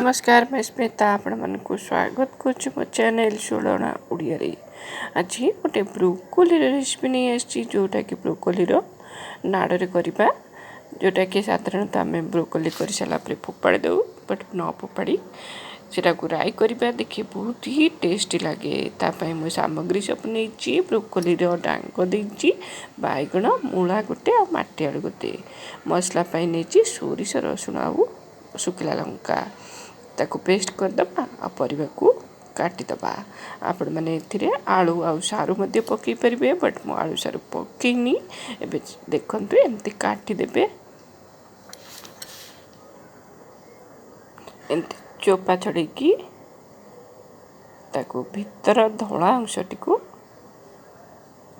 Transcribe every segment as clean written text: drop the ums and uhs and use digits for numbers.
ନମସ୍କାର, ମୁଁ ସ୍ମିତା, ଆପଣମାନଙ୍କୁ ସ୍ୱାଗତ କରୁଛି ମୋ ଚ୍ୟାନେଲ୍ ଷୋଳଣା ଓଡ଼ିଆରେ। ଆଜି ଗୋଟେ ବ୍ରୋକୋଲିର ରେସିପି ନେଇ ଆସିଛି, ଯେଉଁଟାକି ବ୍ରୋକୋଲିର ନାଡ଼ରେ କରିବା, ଯେଉଁଟାକି ସାଧାରଣତଃ ଆମେ ବ୍ରୋକୋଲି କରିସାରିଲା ପରେ ଫୋପାଡ଼ି ଦେଉ, ବଟ୍ ନ ଫୋପାଡ଼ି ସେଟାକୁ ରାଇ କରିବା। ଦେଖି ବହୁତ ହି ଟେଷ୍ଟି ଲାଗେ। ତା ପାଇଁ ମୁଁ ସାମଗ୍ରୀ ସବୁ ନେଇଛି। ବ୍ରୋକୋଲିର ଡାଙ୍ଗ ଦେଇଛି, ବାଇଗଣ, ମୂଳା ଗୋଟେ ଆଉ ମାଟି ଆଳୁ ଗୋଟେ। ମସଲା ପାଇଁ ନେଇଛି ସୋରିଷ, ରସୁଣ ଆଉ ଶୁଖିଲା ଲଙ୍କା। ତାକୁ ପେଷ୍ଟ କରିଦେବା ଆଉ ପରିବାକୁ କାଟିଦେବା। ଆପଣମାନେ ଏଥିରେ ଆଳୁ ଆଉ ସାରୁ ମଧ୍ୟ ପକାଇ ପାରିବେ, ବଟ୍ ମୁଁ ଆଳୁ ସାରୁ ପକାଇନି। ଏବେ ଦେଖନ୍ତୁ, ଏମିତି କାଟିଦେବେ, ଏମିତି ଚୋପା ଛଡ଼େଇକି ତାକୁ ଭିତର ଧଳା ଅଂଶଟିକୁ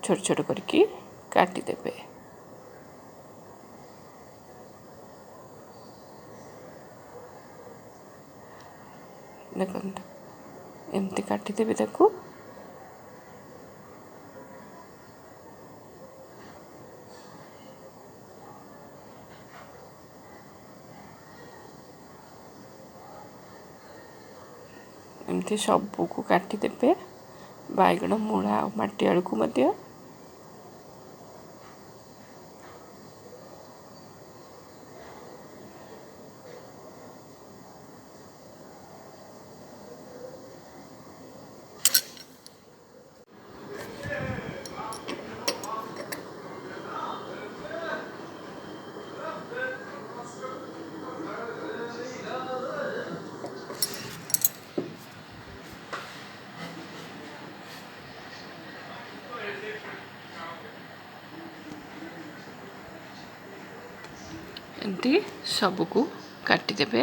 ଛୋଟ ଛୋଟ କରିକି କାଟିଦେବେ। ଦେଖନ୍ତୁ, ଏମିତି କାଟିଦେବେ ତାକୁ। ଏମିତି ସବୁକୁ କାଟିଦେବେ, ବାଇଗଣ, ମୂଳା ଆଉ ମାଟି ଆଳୁକୁ ମଧ୍ୟ। ଏମିତି ସବୁକୁ କାଟିଦେବେ।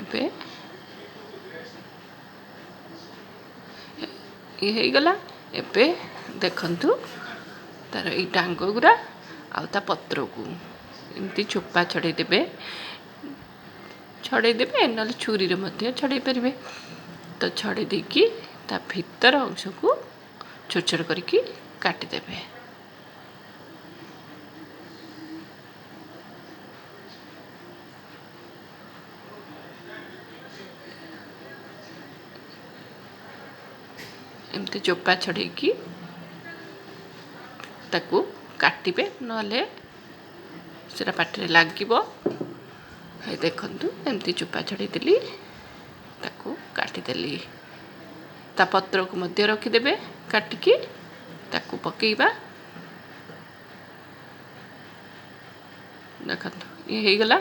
ଏବେ ଇଏ ହେଇଗଲା। ଏବେ ଦେଖନ୍ତୁ, ତାର ଏଇ ଡାଙ୍ଗ ଗୁଡ଼ା ଆଉ ତା ପତ୍ରକୁ ଏମିତି ଚୋପା ଛଡ଼େଇ ଦେବେ, ଛଡ଼େଇ ଦେବେ, ନହେଲେ ଛୁରୀରେ ମଧ୍ୟ ଛଡ଼େଇ ପାରିବେ। ତ ଛଡ଼େଇ ଦେଇକି ତା ଭିତର ଅଂଶକୁ ଛୋଟ ଛୋଟ କରିକି କାଟିଦେବେ। ଏମିତି ଚୋପା ଛଡ଼େଇକି ତାକୁ କାଟିବେ, ନହେଲେ ସେଟା ପାଟିରେ ଲାଗିବ। ଦେଖନ୍ତୁ, ଏମିତି ଚୋପା ଛଡ଼େଇଦେଲି, ତାକୁ କାଟିଦେଲି। ତା ପତ୍ରକୁ ମଧ୍ୟ ରଖିଦେବେ କାଟିକି, ତାକୁ ପକେଇବା। ଦେଖନ୍ତୁ, ଇଏ ହେଇଗଲା।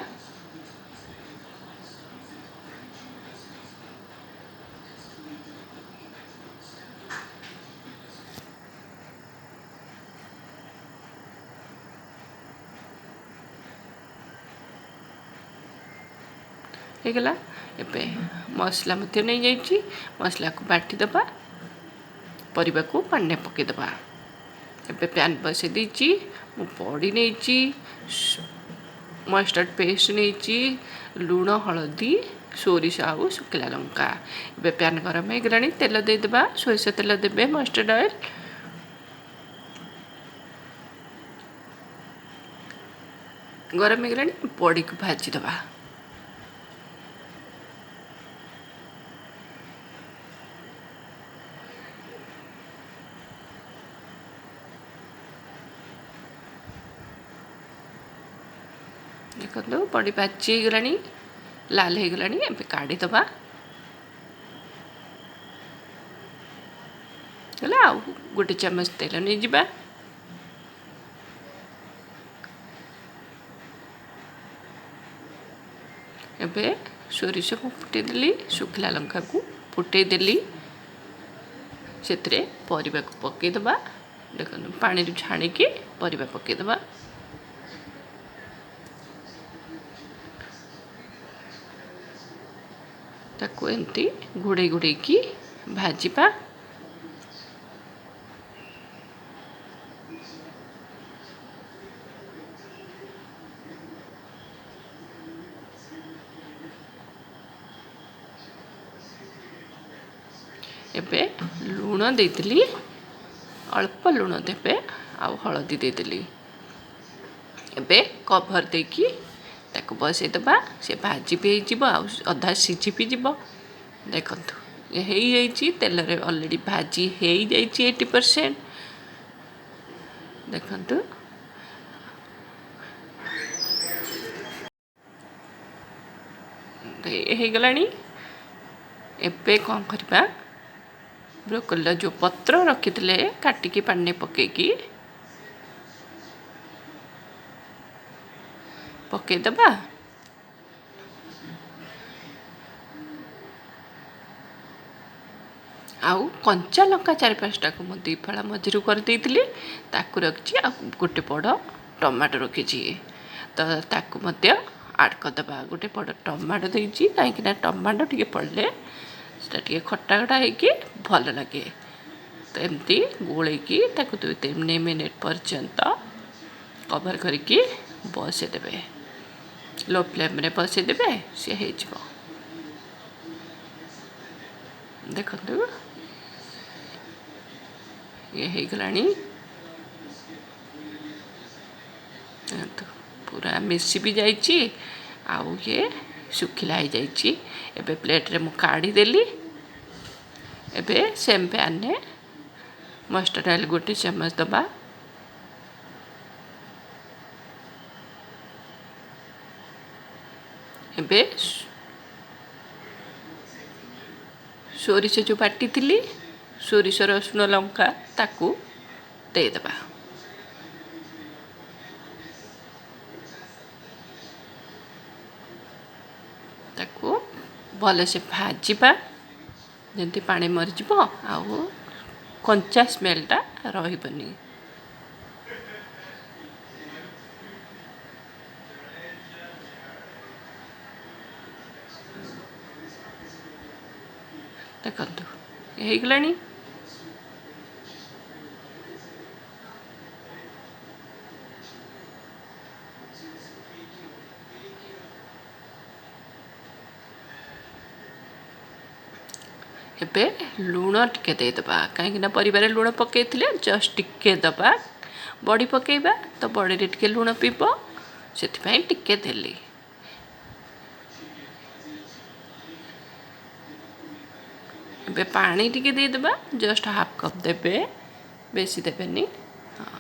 ହେଇଗଲା। ଏବେ ମସଲା ମଧ୍ୟ ନେଇଯାଇଛି, ମସଲାକୁ ବାଟିଦେବା, ପରିବାକୁ ପାଣିରେ ପକାଇଦେବା। ଏବେ ପ୍ୟାନ୍ ବସାଇ ଦେଇଛି ମୁଁ। ବଡ଼ି ନେଇଛି, ମଷ୍ଟାର୍ଡ଼ ପେଷ୍ଟ ନେଇଛି, ଲୁଣ, ହଳଦୀ, ସୋରିଷ ଆଉ ଶୁଖିଲା ଲଙ୍କା। ଏବେ ପ୍ୟାନ୍ ଗରମ ହେଇଗଲାଣି, ତେଲ ଦେଇଦେବା। ସୋରିଷ ତେଲ ଦେବେ, ମଷ୍ଟାର୍ଡ଼ ଅଏଲ୍। ଗରମ ହେଇଗଲାଣି, ବଡ଼ିକୁ ଭାଜିଦେବା। ଦେଖନ୍ତୁ, ବଡ଼ି ଭାଜି ହେଇଗଲାଣି, ଲାଲ ହେଇଗଲାଣି। ଏବେ କାଢ଼ିଦେବା। ହେଲା, ଆଉ ଗୋଟେ ଚାମଚ ତେଲ ନେଇଯିବା। ଏବେ ସୋରିଷକୁ ଫୁଟେଇଦେଲି, ଶୁଖିଲା ଲଙ୍କାକୁ ଫୁଟେଇଦେଲି, ସେଥିରେ ପରିବାକୁ ପକାଇଦେବା। ଦେଖନ୍ତୁ, ପାଣିରୁ ଛାଣିକି ପରିବା ପକାଇଦେବା। ତାକୁ ଏମିତି ଘୋଡ଼େଇ ଘୋଡ଼େଇକି ଭାଜିବା। ଏବେ ଲୁଣ ଦେଇଥିଲି, ଅଳ୍ପ ଲୁଣ ଦେବେ, ଆଉ ହଳଦୀ ଦେଇଦେଲି। ଏବେ କଭର୍ ଦେଇକି ତାକୁ ବସେଇଦେବା, ସେ ଭାଜି ବି ହେଇଯିବ ଆଉ ଅଧା ସିଝି ବି ଯିବ। ଦେଖନ୍ତୁ ହେଇଯାଇଛି, ତେଲରେ ଅଲରେଡ଼ି ଭାଜି ହେଇଯାଇଛି 80%। ଦେଖନ୍ତୁ ହେଇଗଲାଣି। ଏବେ କ'ଣ କରିବା, ବ୍ରୋକୋଲିର ଯେଉଁ ପତ୍ର ରଖିଥିଲେ କାଟିକି ପାଣିରେ ପକେଇକି ପକେଇଦେବା। ଆଉ କଞ୍ଚା ଲଙ୍କା 4-5ଟାକୁ ମୁଁ 2 ଫାଳ ମଝିରୁ କରିଦେଇଥିଲି, ତାକୁ ରଖିଛି। ଆଉ ଗୋଟେ ବଡ଼ ଟମାଟୋ ରଖିଛି, ତ ତାକୁ ମଧ୍ୟ ଆଡ଼୍ କରିଦେବା। ଗୋଟେ ବଡ଼ ଟମାଟୋ ଦେଇଛି, କାହିଁକିନା ଟମାଟୋ ଟିକେ ପଡ଼ିଲେ ସେଟା ଟିକେ ଖଟା ଖଟା ହେଇକି ଭଲ ଲାଗେ। ତ ଏମିତି ଗୋଳେଇକି ତାକୁ 2-3 ମିନିଟ୍ ପର୍ଯ୍ୟନ୍ତ କଭର୍ କରିକି ବସେଇଦେବେ, ଲୋ ଫ୍ଲେମ୍ରେ ବସେଇଦେବେ, ସିଏ ହେଇଯିବ। ଦେଖନ୍ତୁ ଇଏ ହେଇଗଲାଣି। ଦେଖନ୍ତୁ ପୁରା ମିଶି ବି ଯାଇଛି ଆଉ ଇଏ ଶୁଖିଲା ହେଇଯାଇଛି। ଏବେ ପ୍ଲେଟ୍ରେ ମୁଁ କାଢ଼ିଦେଲି। ଏବେ ସେମ୍ ପ୍ୟାନ୍ରେ ମଷ୍ଟର୍ଡ଼ ଅଏଲ୍ 1 ଚାମଚ ଦେବା। ଏବେ ସୋରିଷ ଯେଉଁ ବାଟିଥିଲି, ସୋରିଷ ରସୁଣ ଲଙ୍କା, ତାକୁ ଦେଇଦେବା। ତାକୁ ଭଲସେ ଭାଜିବା, ଯେମିତି ପାଣି ମରିଯିବ ଆଉ କଞ୍ଚା ସ୍ମେଲ୍ଟା ରହିବନି। ଦେଖନ୍ତୁ ହେଇଗଲାଣି। ଏବେ ଲୁଣ ଟିକେ ଦେଇଦେବା, କାହିଁକିନା ପରିବାରେ ଲୁଣ ପକାଇଥିଲେ, ଜଷ୍ଟ ଟିକେ ଦେବା। ବଡ଼ି ପକାଇବା ତ ବଡ଼ିରେ ଟିକେ ଲୁଣ ପିଇବ, ସେଥିପାଇଁ ଟିକେ ଦେଲି। ଏବେ ପାଣି ଟିକେ ଦେଇଦେବା, ଜଷ୍ଟ ହାଫ୍ କପ୍ ଦେବେ, ବେଶୀ ଦେବେନି। ହଁ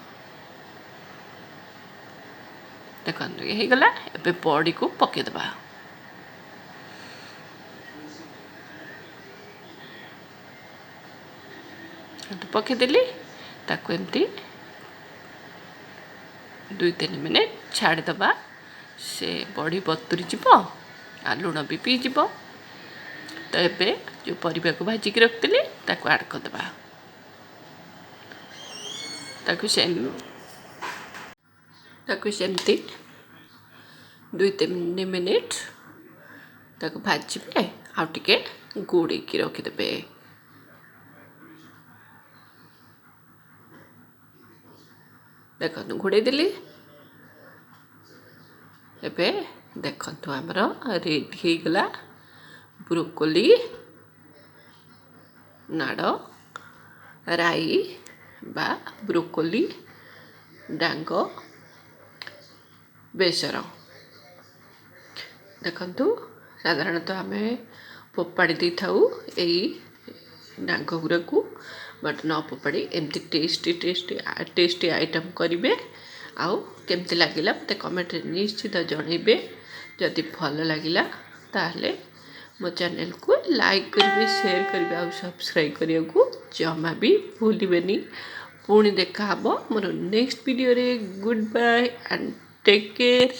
ଦେଖନ୍ତୁ ହେଇଗଲା। ଏବେ ବଡ଼ିକୁ ପକାଇଦେବା। ପକାଇଦେଲି, ତାକୁ ଏମିତି 2-3 ମିନିଟ୍ ଛାଡ଼ିଦେବା, ସେ ବଡ଼ି ବତୁରି ଯିବ ଆଉ ଲୁଣ ବି ପିଇଯିବ। ତ ଏବେ ଯେଉଁ ପରିବାକୁ ଭାଜିକି ରଖିଥିଲି ତାକୁ ଆଡ଼୍ କରିଦେବା। ତାକୁ ସେମିତି 2-3 ମିନିଟ୍ ତାକୁ ଭାଜିବେ ଆଉ ଟିକେ ଘୋଡ଼େଇକି ରଖିଦେବେ। ଦେଖନ୍ତୁ ଘୋଡ଼େଇ ଦେଲି। ଏବେ ଦେଖନ୍ତୁ ଆମର ରେଡ଼ି ହେଇଗଲା ବ୍ରୋକୋଲି ନାଡ଼ ରାଇ ବା ବ୍ରୋକୋଲି ଡାଙ୍ଗ ବେସର। ଦେଖନ୍ତୁ ସାଧାରଣତଃ ଆମେ ଫୋପାଡ଼ି ଦେଇଥାଉ ଏଇ ଡାଙ୍ଗ ଗୁଡ଼ାକୁ, ବଟ୍ ନ ଫୋପାଡ଼ି ଏମିତି ଟେଷ୍ଟି ଟେଷ୍ଟି ଟେଷ୍ଟି ଆଇଟମ୍ କରିବେ। ଆଉ କେମିତି ଲାଗିଲା ମୋତେ କମେଣ୍ଟରେ ନିଶ୍ଚିତ ଜଣାଇବେ। ଯଦି ଭଲ ଲାଗିଲା ତାହେଲେ ମୋ ଚ୍ୟାନେଲକୁ ଲାଇକ୍ କରିବେ, ସେୟାର କରିବେ ଆଉ ସବସ୍କ୍ରାଇବ୍ କରିବାକୁ ଜମା ବି ଭୁଲିବେନି। ପୁଣି ଦେଖା ହେବ ମୋର ନେକ୍ସଟ ଭିଡ଼ିଓରେ। Good bye and take care.